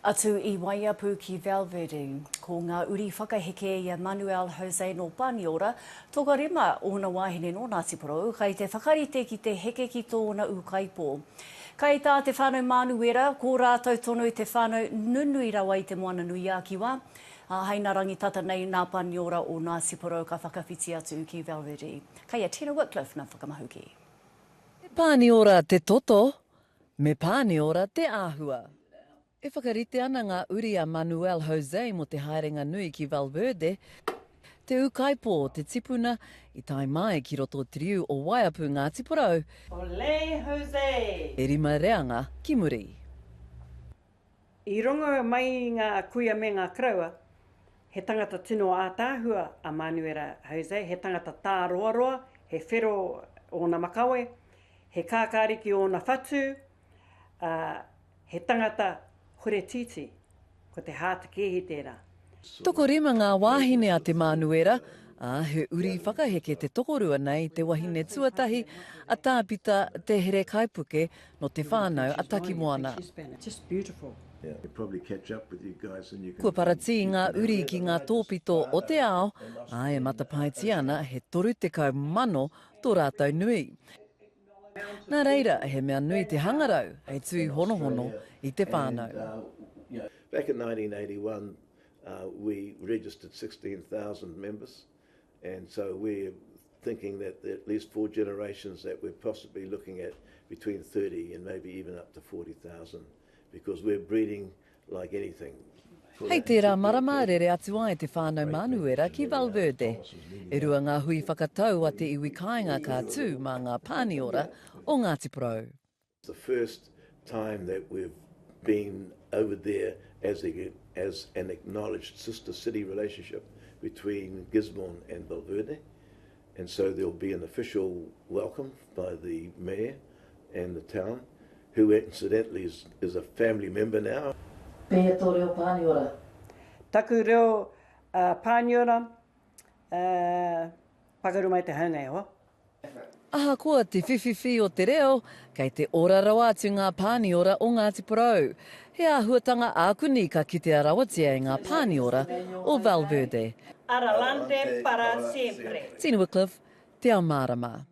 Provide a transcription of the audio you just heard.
Atu i Waiapu ki Valverde, ko ngā uri whakaheke i a Manuel Jose nō Pāniora, tokorima ōna wāhine nō Ngāti Porou, kai te whakarite ki te heke ki tōna ūkaipō. Kai tā te whānau Mānuera, ko rātou tonu te whānau nunui rawa i Te Moana-nui-a-Kiwa, ā, hei nā rangi tata nei nā Pāniora o Ngāti Porou ka whakawhiti atu ki Valverde. Kai a Tina Wickliffe nā whakamahuki. Me Pāniora te toto, Me Pāniora te āhua. E whakarite ana ngā uri a Manuel Jose mō te haerenga nui ki Valverde, te ūkaipō o te tipuna i tae mai ki roto o te riu o Waiapu Ngāti Porou, Olé Jose! e rima reanga ki muri. I rongo mai ngā kuia me ngā koroua, he tangata tino ātaahua a Mānuera Jose, he tangata tāroaroa, he whero ōna makawe, he kākāriki ōna whatu, ā, he tangata horetītī, ko te hātekēhi tērā. Tokorima ngā wāhine a Te Mānuera, ā, he uri whakaheke te tokorua nei te wahine tuatahi a Tāpita Te Herekaipuke nō te whānau a Takimoana. Kua paratī ngā uri ki ngā tōpito o te ao, ā, e matapaetia ana he 30,000 tō rātou nui. Nā reira, he mea nui te hangarau hei tūhonohono i te whānau. Back in 1981 we registered 16,000 members and so we're thinking that at least four generations that we're possibly looking at between 30 and maybe even up to 40,000 because we're breeding like anything. Hei tērā marama rere atu ai te whānau Mānuera ki Valverde. E rua ngā hui whakatau a te iwi kāinga ka tū mā ngā Pāniora o Ngāti Porou. The first time that we've been over there as a as an acknowledged sister city relationship between Gisborne and Valverde and so there'll be an official welcome by the mayor and the town who incidentally is is a family member now. Pēhea tō reo Pāniora? Taku reo Pāniora, pakaru mai te haunga e hoa. Ahakoa te whiwhiwhi o te reo, kei te ora rawa atu ngā Pāniora o Ngāti Porou. He āhuatanga ākuni ka kitea rawatia e ngā Pāniora o Valverde. Aralante para siempre. Tina Wickliffe, Te Ao Mārama.